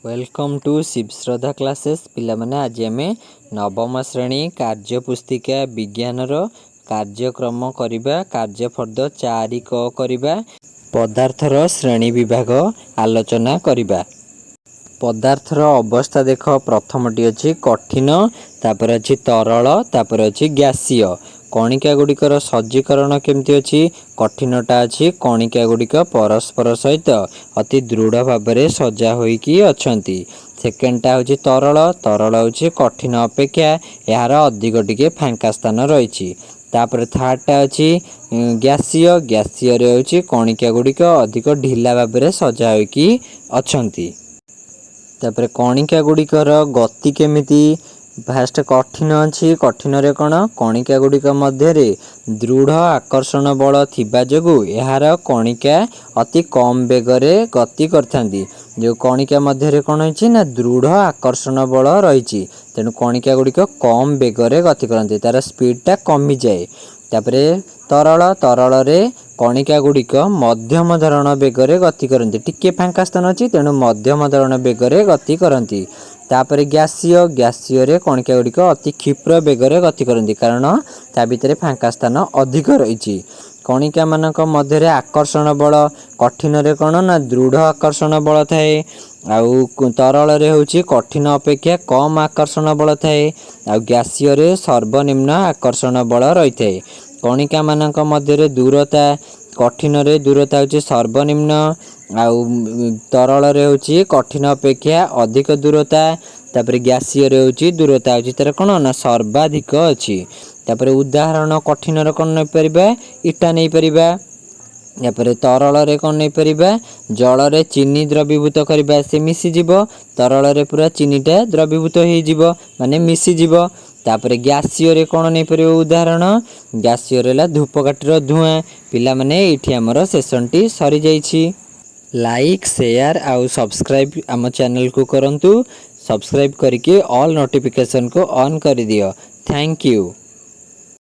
Welcome to Shiv Shraddha classes. ପିଲାମାନେ, ଆଜି ଆମେ ନବମ ଶ୍ରେଣୀ କାର୍ଯ୍ୟ ପୁସ୍ତିକା ବିଜ୍ଞାନର କାର୍ଯ୍ୟକ୍ରମ କରିବା। କାର୍ଯ୍ୟଫର୍ଦ୍ଦ 4 କ କରିବା। ପଦାର୍ଥର ଶ୍ରେଣୀ ବିଭାଗ ଆଲୋଚନା କରିବା। ପଦାର୍ଥର ଅବସ୍ଥା ଦେଖ। ପ୍ରଥମଟି ଅଛି କଠିନ, ତାପରେ ଅଛି ତରଳ, ତାପରେ ଅଛି ଗ୍ୟାସୀୟ। କଣିକା ଗୁଡ଼ିକର ସଜ୍ଜୀକରଣ କେମିତି ଅଛି? କଠିନଟା ଅଛି, କଣିକା ଗୁଡ଼ିକ ପରସ୍ପର ସହିତ ଅତି ଦୃଢ଼ ଭାବରେ ସଜା ହୋଇକି ଅଛନ୍ତି। ସେକେଣ୍ଡଟା ହେଉଛି ତରଳ। ତରଳ ହେଉଛି କଠିନ ଅପେକ୍ଷା ଏହାର ଅଧିକ ଟିକେ ଫାଙ୍କା ସ୍ଥାନ ରହିଛି। ତାପରେ ଥାର୍ଡ଼ଟା ଅଛି ଗ୍ୟାସୀୟ। ଗ୍ୟାସୀୟରେ ହେଉଛି କଣିକା ଗୁଡ଼ିକ ଅଧିକ ଢିଲା ଭାବରେ ସଜା ହୋଇକି ଅଛନ୍ତି। ତାପରେ କଣିକା ଗୁଡ଼ିକର ଗତି କେମିତି? ଫାଷ୍ଟ କଠିନ ଅଛି। କଠିନରେ କ'ଣ? କଣିକା ଗୁଡ଼ିକ ମଧ୍ୟରେ ଦୃଢ଼ ଆକର୍ଷଣ ବଳ ଥିବା ଯୋଗୁଁ ଏହାର କଣିକା ଅତି କମ୍ ବେଗରେ ଗତି କରିଥାନ୍ତି। ଯେଉଁ କଣିକା ମଧ୍ୟରେ କ'ଣ ହେଇଛି ନା ଦୃଢ଼ ଆକର୍ଷଣ ବଳ ରହିଛି, ତେଣୁ କଣିକା ଗୁଡ଼ିକ କମ୍ ବେଗରେ ଗତି କରନ୍ତି, ତାର ସ୍ପିଡ଼ଟା କମିଯାଏ। ତାପରେ ତରଳ। ତରଳରେ କଣିକା ଗୁଡ଼ିକ ମଧ୍ୟମ ଧରଣ ବେଗରେ ଗତି କରନ୍ତି। ଟିକେ ଫାଙ୍କା ସ୍ଥାନ ଅଛି, ତେଣୁ ମଧ୍ୟମ ଧରଣ ବେଗରେ ଗତି କରନ୍ତି। ତାପରେ ଗ୍ୟାସୀୟ। ଗ୍ୟାସୀୟରେ କଣିକା ଗୁଡ଼ିକ ଅତି କ୍ଷିପ୍ର ବେଗରେ ଗତି କରନ୍ତି, କାରଣ ତା ଭିତରେ ଫାଙ୍କା ସ୍ଥାନ ଅଧିକ ରହିଛି। କଣିକାମାନଙ୍କ ମଧ୍ୟରେ ଆକର୍ଷଣ ବଳ, କଠିନରେ କ'ଣ ନା ଦୃଢ଼ ଆକର୍ଷଣ ବଳ ଥାଏ, ଆଉ ତରଳରେ ହେଉଛି କଠିନ ଅପେକ୍ଷା କମ୍ ଆକର୍ଷଣ ବଳ ଥାଏ, ଆଉ ଗ୍ୟାସୀୟରେ ସର୍ବନିମ୍ନ ଆକର୍ଷଣ ବଳ ରହିଥାଏ। କଣିକାମାନଙ୍କ ମଧ୍ୟରେ ଦୂରତା, କଠିନରେ ଦୂରତା ହେଉଛି ସର୍ବନିମ୍ନ, ଆଉ ତରଳରେ ହେଉଛି କଠିନ ଅପେକ୍ଷା ଅଧିକ ଦୂରତା। ତାପରେ ଗ୍ୟାସୀୟରେ ହେଉଛି ଦୂରତା ହେଉଛି ତାର କ'ଣ ନା ସର୍ବାଧିକ ଅଛି। ତାପରେ ଉଦାହରଣ, କଠିନର କ'ଣ ନେଇପାରିବା? ଇଟା ନେଇପାରିବା। ତାପରେ ତରଳରେ କ'ଣ ନେଇପାରିବା? ଜଳରେ ଚିନି ଦ୍ରବୀଭୂତ କରିବା, ସେ ମିଶିଯିବ। ତରଳରେ ପୁରା ଚିନିଟା ଦ୍ରବୀଭୂତ ହେଇଯିବ, ମାନେ ମିଶିଯିବ। ତାପରେ ଗ୍ୟାସୀୟରେ କ'ଣ ନେଇପାରିବ ଉଦାହରଣ? ଗ୍ୟାସୀୟରେ ହେଲା ଧୂପକାଠିର ଧୂଆଁ। ପିଲାମାନେ, ଏଇଠି ଆମର ସେସନଟି ସରିଯାଇଛି। ଲାଇକ୍, ସେୟାର ଆଉ ସବସ୍କ୍ରାଇବ୍ ଆମ ଚ୍ୟାନେଲକୁ କରନ୍ତୁ। ସବସ୍କ୍ରାଇବ୍ କରିକି ଅଲ୍ ନୋଟିଫିକେସନକୁ ଅନ୍ କରିଦିଅ। Thank you.